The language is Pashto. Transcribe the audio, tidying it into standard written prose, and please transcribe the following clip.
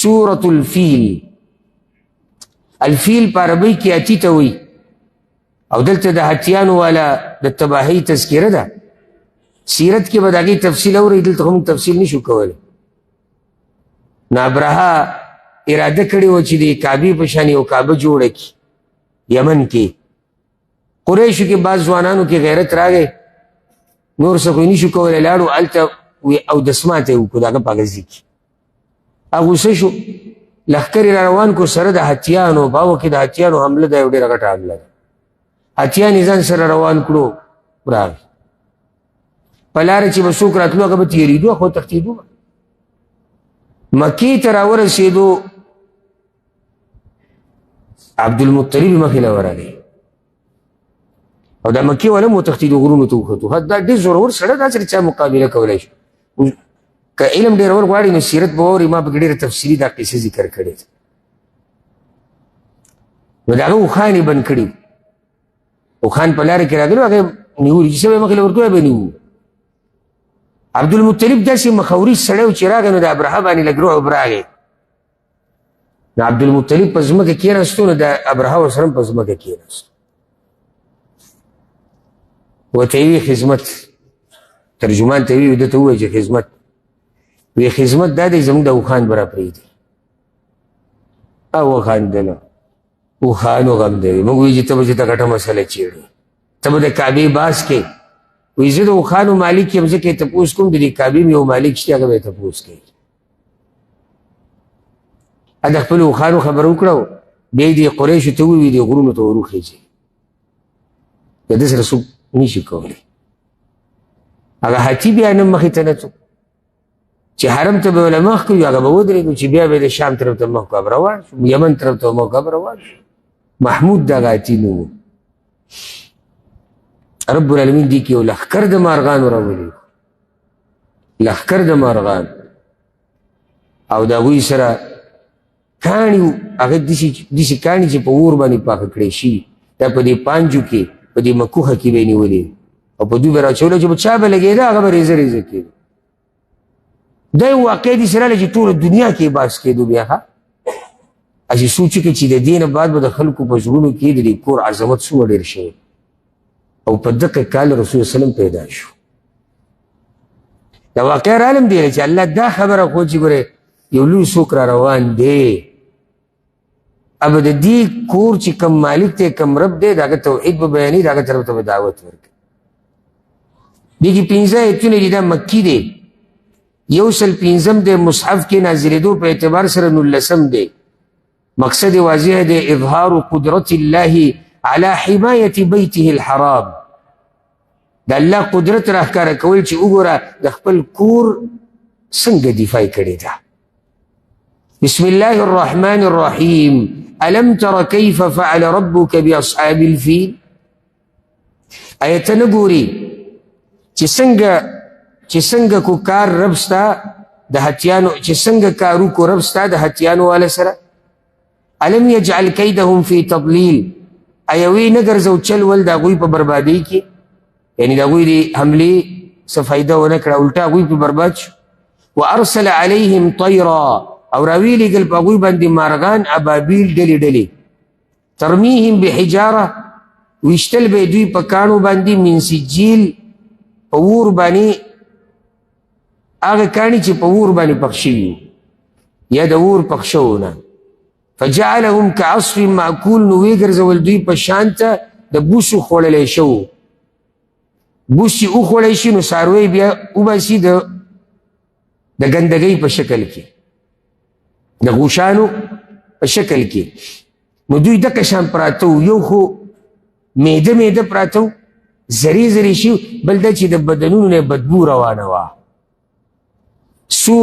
سورة الفیل. الفیل په عربۍ کې هاتي ته وایي، او دلته د هاتیانو والا د تباهۍ تذکره ده. سیرت کې به د هغې تفصیل اورئ، دلته خو موږ تفصیل نشو کولی. نو ابرهه اراده کړې وه چې د کعبې په شان یو کعبه جوړه کړي یمن کې. قریشو کې بعض ځوانانو کې غیرت راغی، نور څه خو یې نشو کولی، لاړو هلته او دسماته یې وکړو د هغه په هغه ځای کې. هغه غوسه شو، لښکر یې را روان کړو سره د هتیانو. په هغه کې د هتیانو حمله ده، یو ډېره غټه حمله ده. هتیان یې ځان سره روان کړو، راغی په لاره چې به څوک راتلو هغه به تېرېدو، خو تښتېدو. مکې ته راورسېدو، عبدالمطلب مخې له ورغی او د مکې والا هم وتښتېدو، غرونو ته وختو. دا ډېر زورور سړی دی، داسې چا مقابله کولی شي. که علم ډېرول غواړي نو سیرت به واوري، ما پکې ډېره تفصیلي دا قصه ذکر کړې ده. نو د هغه اوښان یې بند کړي، اوښان په لاره کې راغلي، هغه یې نیولي چې څه به یې مخې له ورتلو به یې نیوو. عبدالمطلب داسې مخوري سړی و چې راغی نو د ابرهه باندې لږ رعب راغی. نو عبدالمطلب په ځمکه کېناستو، نو د ابرهه ورسره هم په ځمکه کېناستو. ورته یې وی خدمت، ترجمان ته وی، ده ته ووایه چې خدمت. وی خدمت دا دی زموږ د اوښان به راپرېږدي. او وخندله، اوښانو غم دی. موږ وی چې ته به چې ته غټه مسله چېړې، ته به د کعبې باس کې. وی زه د اوښانو مالک یم، ځکه یې تپوس کوم، د دې کعبې مې یو مالک شته، هغه به یې تپوس کوي. د خپلو اوښانو خبره وکړه، بیا یې دې قریشو ته وویل، دې غرونو ته وروخېږي، د ده سره څوک نشي کولی. هغه هاتي بیا نه مخې ته نه څو چې حرم ته به له مخ کوي، هغه به ودرېدو چې بیا به د شام طرف ته مخ کوي، روان شو، یمن طرف ته مخ کوي، روان شو. محمود دغه هاتي نوم و. رب العالمین دې کې یو لښکر د مارغانو راولېږو، لښکر د مارغانو، او د هغوی سره کاڼي وو، هغه داسې کاڼي چې په اور باندې پاخه کړی شوي، دا په دې پانجو کې په دې مکوخه کې به یې نیولې او په دوی به راچوله چې په چا به لګېده هغه به ریزه ریزه کېده. دا یو واقع داسې راغله چې ټوله دنیا کې یې باس کېدو. بیا ښه هسې سوچ وکړي چې د دې نه بعد به د خلکو په زړونو کې د دې کور عظمت څومره ډېر شوی. او په دقه کال رسول الله صلی الله علیه وسلم پیدا شو. دا واقع رالم دی چې الله دا خبره خو چې ګوره یو لوی څوک را روان دی، اب د دې کور چې کم مالک دی کم رب دی، د هغه توحید به بیانوي، د هغه طرف ته به دعوت ورکوي. دې کې 5 آیتونه دي، دا مکي دی، 105 دی، مصحف کې نازلېدو په اعتبار سره 19 دی. مقصد واضح دی، اظهار قدرت الله على حماية بيته الحرام. د الله قدرت راښکاره کول چې وګوره د خپل کور څنګه دفاع کړې ده. بسم الله الرحمن الرحيم. ألم تر كيف فعل ربك بأصحاب الفيل؟ آیا ته نه ګوري چې څنګه کو کار رب ستا د هتیانو، چې څنګه کار وکړو رب ستا د هتیانو والا سره؟ ألم يجعل كيدهم في تضليل؟ آیا وی نه ګرځو چل ول د هغوی په بربادۍ کې؟ یعنې د هغوی دې حملې څه فایده ونه کړه، الټا هغوی په برباد شو. وأرسل عليهم طيرا، او راویې لېږل په هغوی باندې مارغان ابابیل ډلې ډلې، ترمیهم بحجاره، ویشتل به یې دوی په کاڼو باندې، من سجیل، په اور باندې، هغه کاڼي چې په اور باندې پخ شوي وو یا د اور پخ شوو نه. فجعلهم كعصف مأکول، نو ویې ګرځول دوی په شان ته د بوسو خوړلی شوو. بوس چې وخوړی شي نو څاروی بیا وباسي د ګندګۍ په شکل کې، د غوښانو په شکل کې. نو دوی دغه شان پراته وو، یو خو میده میده پراته وو، ذرې ذرې شي، بل دا چې د بدنونو نه بدبو روانه وه.